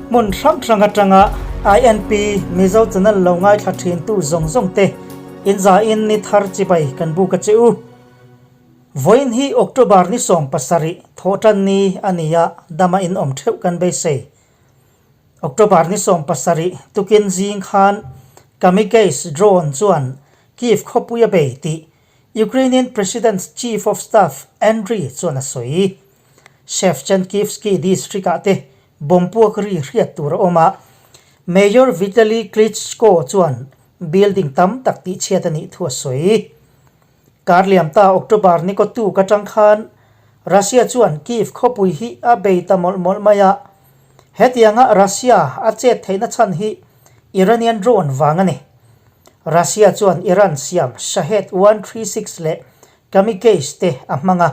Hmun hrang hrang atanga INP Mizo channel lo ngaithla thintu zawng zawng te inzain ni thar chibai kan buk a che u. Vawiin hi October ni 17 thawhtan ni a ni a, dama in awm theuh kan beisei. October ni 17 tukin zing khan Kamikaze drone chuan Kyiv khawpui a bei tih Ukrainian President's Chief of Staff Andriy chuan a sawi. Shevchenkivsky district-ah te bomb puak ri hriat tur a awm a, Mayor Vitali Klitschko chuan building tam tak tihchhiat a nih thu a sawi. Kar liam ta October ni kawttu ka tang khan Russia chuan Kyiv khawpui hi a bei ta mawlh mawlh mai a, hetianga Russia a chet theihna chhan hi Iranian drone vang a ni. Russia chuan Iran siam Shahed 136 leh Kamikaze te a hmang a.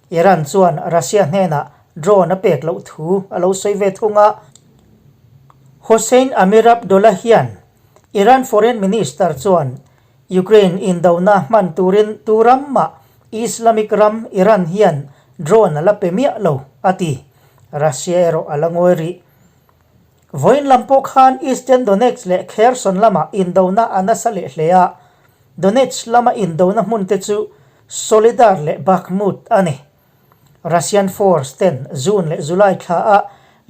Iran chuan Russia hnenah drone a pek loh thu a lo sawi ve thung a. Hossein Amirabdollahian, Iran Foreign Minister chuan Ukraine indona hman turin tu ram mah Islamic ram Iran hian drone a la pe miah lo, a ti. Russia erawh a la ngawi rih. Vawiin lam pawh khan Eastern Donetsk leh Kherson lamah indona a nasa leh hle a, Donetsk lama indona hmun te chu Soledar leh Bakhmut a ni. Russian force ten June leh July thla a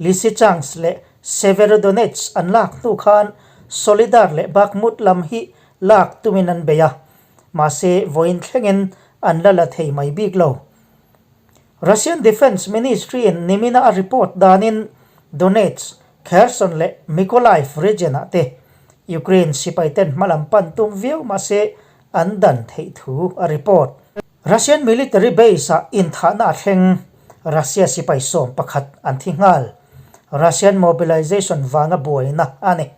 Lysychansk leh Severodonetsk an lak hnu khan Soledar leh Bakhmut lam hi lak tumin an bei a, mahse vawiin thlengin an la la thei mai bik lo. Russian Defence Ministry in nimina a report danin Donetsk, Kherson leh Mykolaiv region-ah te Ukraine sipaiten hmalam pan tum viau mahse an dan theih thu a report. Russian military base-ah inthahna a thleng, Russia sipai 11 an thi nghal. Russian mobilization vanga buaina a ni.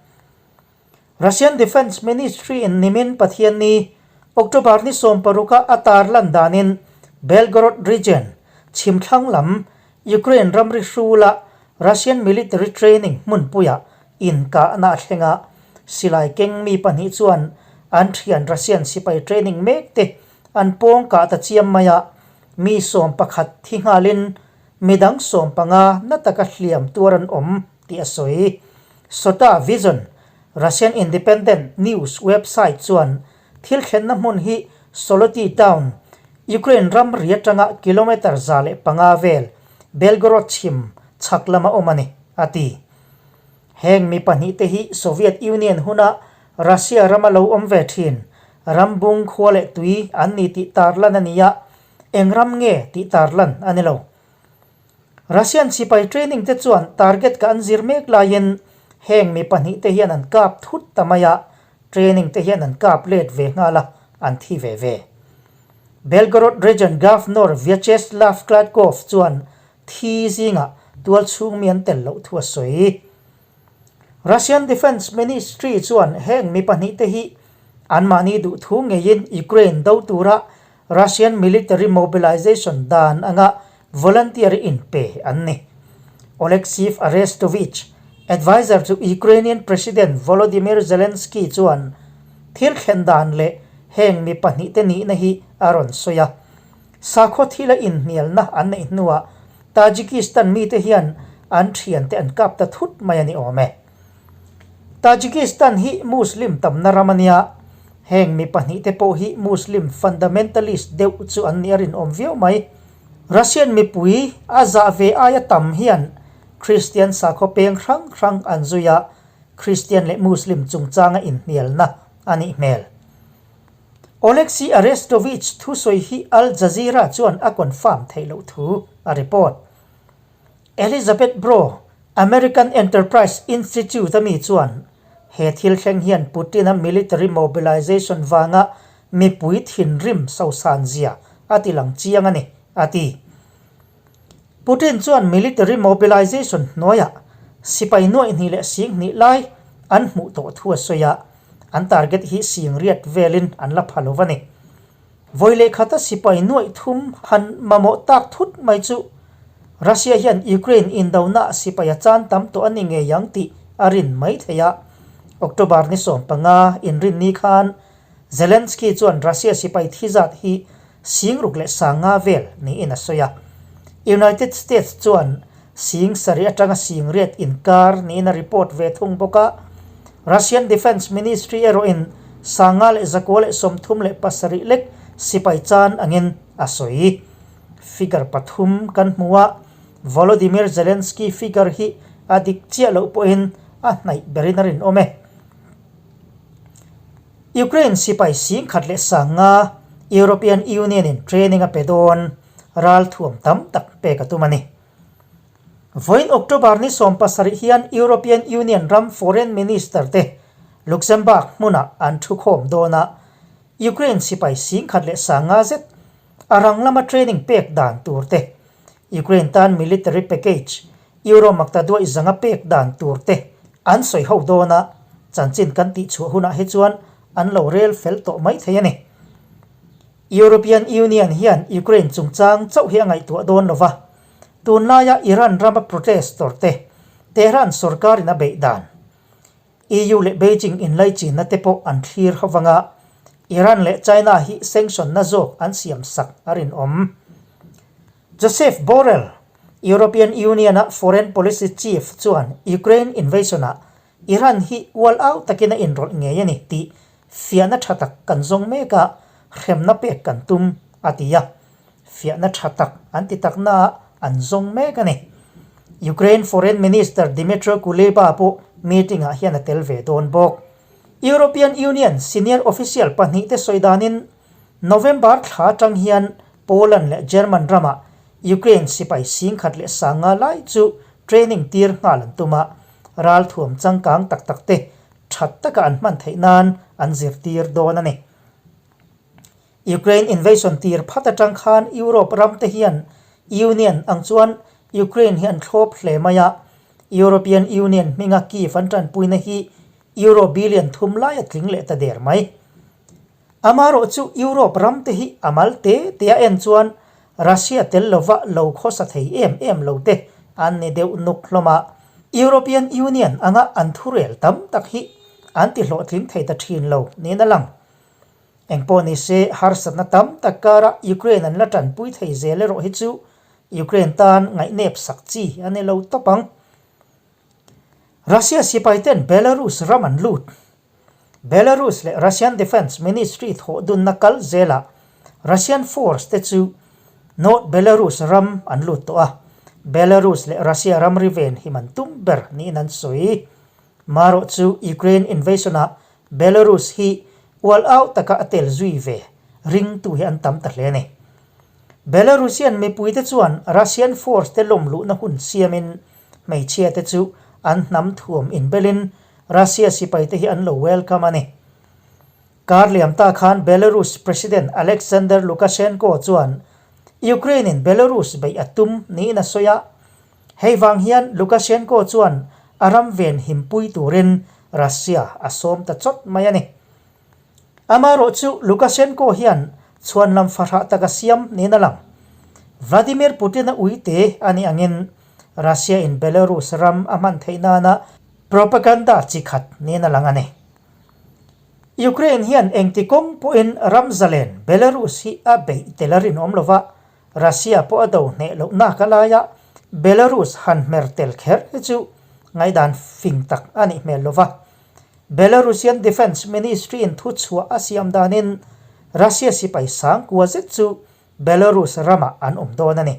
Russian Defence Ministry in nimin Pathianni, October ni 16 a a tarlan danin Belgorod region, chhimthlang lam, Ukraine ramri hrula Russian military training hmunpuiah inkahna a thleng a, silai keng mi pahnih chuan an thian Russian sipai training mek te an pawng kah ta chiam mai a, mi 11 thi nghalin midang 15 na taka hliam tuar an awm tih a sawi. Sota Vision, Russian independent news website chuan thil thlenna hmun hi Soloti town, Ukraine ram ri atanga kilometre 105 vel Belgorod chhim chhak lama awm a ni, a ti. Heng mi pahnih te hi Soviet Union huna Russia rama lo awm ve thin, rambung khua leh tui an ni tih tarlan a ni a, eng ram nge tih tarlan a ni lo. Russian sipai training te chuan target ka an zir mek laiin heng mi pahnih te hian an kap thut ta mai a, training te hian an kap let ve nghal a, an thi ve ve. Belgorod Region Governor Vyacheslav Gladkov chuan thi zingah tual chhung mi an tel loh thu a sawi. Russian Defence Ministry chuan heng mi pahnih te hi anmahni duhthu ngeiin Ukraine do tura Russian military mobilization dan anga volunteer inpe an ni. Oleksiy Arestovich, adviser chu Ukrainian President Volodymyr Zelensky chuan thil thlen dan leh heng mi pahnih te nihna hi a rawn sawi a. Sakhaw thila inhnialna an neih hnuah Tajikistan mite hian an thiante an kap ta thut mai a ni awm e. Tajikistan hi Muslim tamna ram a nia, heng mi pahnih te pawh hi Muslim fundamentalist deuh chu an nih a rinawm viau mai. Russian mipui a zah ve aia tam hian Christian sakhaw peng hrang hrang an zui a, Christian leh Muslim chungchanga inhnialna a nih hmel. Oleksiy Arestovich thusawi hi Al Jazeera chuan a confirm theih loh thu a report. Elizabeth Bro, American Enterprise Institute a mi chuan he thil thleng hian Putin-a military mobilization vanga mipui thinrim sosan zia a ti lang chiang a ni, a ti. Putin chuan military mobilization hnuaiah sipai nuaih hnih leh sing hnih lai an hmuh tawh thu a sawi a, an target hi sing riat velin an la pha lo va ni. Vawi leh khata sipai nuaih thum han mamawh tak thut mai chu Russia hian Ukraine indona sipai a chan tam tawh a ni ngei ang tih a rin mai thei a. October ni 15 inrinni khan Zelensky chuan Russia sipai thi zat hi 65 vel niin a sawi a. United States chuan. Sing sarih atanga sing riat inkar niin a report ve thung bawk a. Russian Defence Ministry erawhin 5137 lek sipai chan angin a sawi. Figure pathum kan hmu a, Volodymyr Zelensky figure hi a dik chiah loh pawhin a hnaih berin a rinawm e. Ukraine sipai 10,100 European Union-in training a pe dawn, ralthuam tam tak pek a tum a ni. Vawiin October ni 17 hian European Union ram Foreign Minister te Luxembourg hmunah an thukhawm dawn a, Ukraine sipai 10,100 zet a rang lama training pek dan tur te, Ukraine tan military package Euro makta duaih zanga pek dan tur te an sawi ho dawn a, chanchin kan tihchhuah hunah hi chuan an lo rel fel tawh mai thei a ni. European Union hian Ukraine chungchang chauh hi a ngaihtuah dawn lo va, tunlaia Iran rama protestor te Tehran sorkarin a beih dan, EU leh Beijing inlaichinna te pawh an thlir ho vanga Iran leh China hi sanction na zawk an siam sak a rinawm. Joseph Borrell, European Union-a foreign policy chief chuan Ukraine invasion-ah Iran hi ual au takin a inrawlh ngei a ni tih fiahna tha tak kan zawng mek a, hremna pek kan tum, a ti a. Fiahna tha tak an ti tak naah an zawng mek a ni. Ukraine Foreign Minister Dmytro Kuleba pawh meeting-ah hian a tel ve dawn bawk. European Union senior official pahnihte sawi danin November thla atang hian Poland leh German ramah Ukraine sipai 10,100 lai chu training tir nghal an tum a, ralthuam changkang tak tak te that taka an hman theih nan an zirtir dawn a ni. Ukraine invasion tir phat atang khan Europe ram te hian Union ang chuan Ukraine hi an thlawp hle mai a, European Union hminga Kyiv an tanpuina hi Euro billion thum lai a tling leh ta der mai. Amarawh chu Europe ram te hi a mal te te a en chuan Russia tel lova lo khawsa thei em em lo te an ni deuh nuk hlawm a. European Union anga an thurel tam tak hi an ti hlawhtling thei ta thin lo niin a lang. Engpawh ni se harsatna tam tak kara Ukraine an la tanpui thei zel erawh hi chu Ukraine tan ngaihnep sak chi a ni lo tawp ang. Russia sipai ten Belarus ram an lut. Belarus leh Russian Defence Ministry thawh dunna kal zelah Russian force te chu North Belarus ram an lut tawh a, Belarus leh Russia ramri ven him an tum ber niin an sawi. Marawh chu Ukraine invasion-ah Belarus hi ual au taka a tel zui ve ringtu hi an tam ta hle a ni. Belarusian mipuite chuan Russian force te lawm luhna hun siamin hmeichhia te chu an hnam thuam inbelin Russia sipaite hi an lo welcome a ni. Kar liam ta khan Belarus President Alexander Lukashenko chuan Ukraine-in Belarus beih a tum niin a sawi a. Hei vang hian Lukashenko chuan a ram ven himpui turin Russia a sawm ta chawt mai a ni. Amarawh chu Lukashenko hian chhuanlam fahrah tak a siam niin a lang. Vladimir Putin-a uite a nih angin Russia-in Belarus ram a hman theih nana Propaganda chi khat niin a lang a ni. Ukraine hian engti kawng pawhin ram zalen Belarus hi a beih tel a rinawm lo va, Russia pawh a do hneh loh nak a laia Belarus han hmer tel kher hi chu ngaihdan fing tak a nih hmel lo va. Belarusian Defence Ministry-in thuchhuah a siam danin Russia sipai sangkua zet chu Belarus ramah an awm dawn a ni.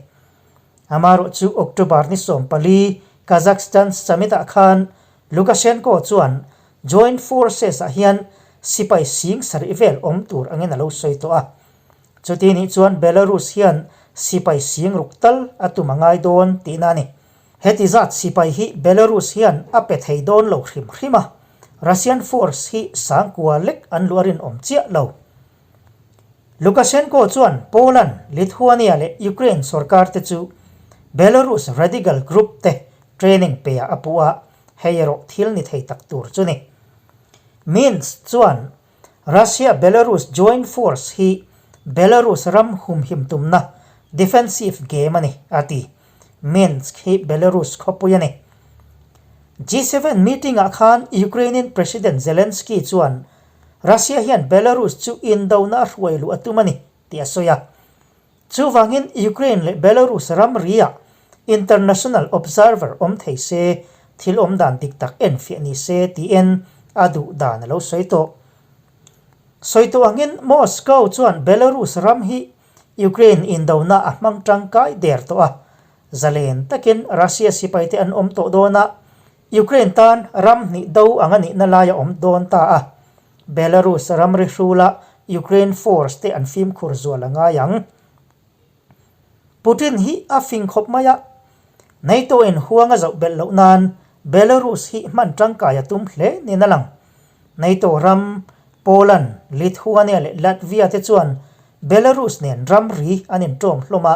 Amarawh chu October ni 14 Kazakhstan summit-ah khan Lukashenko chuan Joint Forces-ah hian sipai 7000 vel awm tur angin a lo sawi tawh a. Chuti nih chuan Belarus hian sipai 6000 tal a tum a ngai dawn tihna a ni. Heti zat sipai hi Belarus hian a pe thei dawn lo hrim hrim a, Russian force hi 9000 lek an luah rinawm chiah lo. Lukashenko chuan Poland, Lithuania leh Ukraine sorkar te chu Belarus radical group te training peah a puh a, hei erawh thil ni thei tak tur chu ni. Minsk chuan Russia-Belarus joint force hi Belarus ram humhim tumna defensive game a ni, a ti. Minsk hi Belarus khawpui a ni. G7 meeting-ah khan Ukrainian President Zelensky chuan Russia hian Belarus chu indona a hruai luh a tum a ni tih a sawi a. Chuvangin Ukraine leh Belarus ramriah International observer awm thei se, thil awm dan dik tak enfiah ni se tiin a duh dan a lo sawi tawh. Sawi tawh angin Moscow chuan Belarus ram hi Ukraine indona a hmang tangkai der tawh a, zalen takin Russia sipaite an awm tawh dawn a, Ukraine tan ram hnih do ang a nihna lai a awm dawn ta a, Belarus ramri hrula Ukraine force te an fimkhur zual a ngai ang. Putin hi a fing khawp mai a, NATO in huang a zoh belh loh nan Belarus hi hman tangkai a tum hle niin a lang. NATO ram Poland, Lithuania leh Latvia te chuan Belarus nen ramri an inṭawm hlawm a,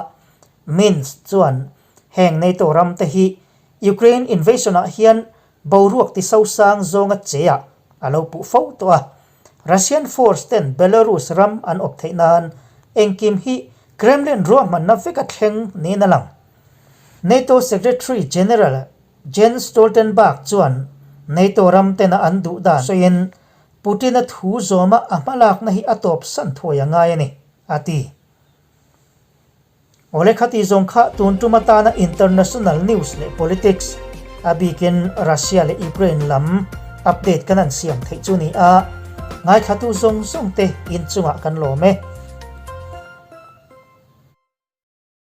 Minsk chuan heng NATO ram te hi Ukraine invasion ah hian boruak ti sosang zawnga che ah a lo puh fo tawh a. Russian force ten Belarus ram an awp theih nan engkim hi Kremlin ruahmanna vek a thleng niin a lang. NATO Secretary General Jens Stoltenberg chuan NATO ram tena an duh dan sawiin Putin-a thu zawma a hmalakna hi a tawp san thuai a ngai a ni, a ti. Awle khati zawng kha tun tum atana international news leh politics, a bikin Russia leh Ukraine lam update kan han siam theih chu ni a, ngaithlatu zawng zawng te inchungah kan lawm e.